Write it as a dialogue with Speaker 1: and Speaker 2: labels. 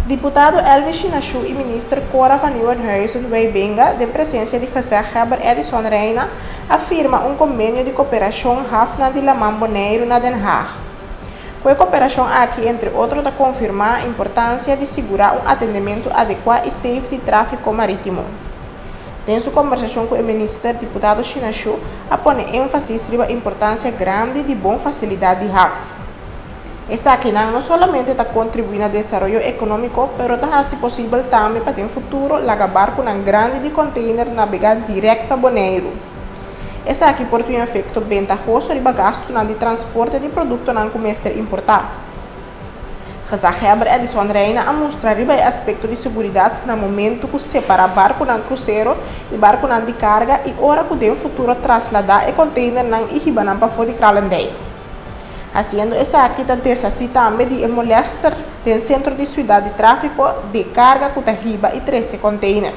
Speaker 1: Diputado Elvis Shinashu i Minister Cora van Nieuwenhuizen Wijbenga den presensia di Gezaghebber Edison Rijna a firma un kombenio di koperashon hafnan di laman Boneiru na Den Haag. Ku e koperashon aki entre otro ta konfirmá importansia di sigurá un atendementu adekuá i safe di tráfiko marítimo. Den su kombersashon ku e minister, diputado Shinashu a pone énfasis riba importansia grandi di bon fasilidat di haf. Esakinan no solamente ta kontribuí na desaroyo ekonómiko, pero ta hasi posibel tambe pa den futuro laga barkunan grandi di kònteiner nabegá dirèkt pa Boneiru. Esaki por tin un efekto bentahoso riba gastunan di transporte di produktonan ku mester importá. Gezaghebber Edison Rijna a mustra riba e aspekto di seguridat na momentu ku separá barkunan krusero i barkunan di karga i ora ku den futuro trasladá e kònteinernan i hiba nan pafó di Kralendijk. Hasiendo esaki ta deshasí tambe di e molèster den sentro di siudat di tráfiko di karga ku ta hiba i trese kònteiner.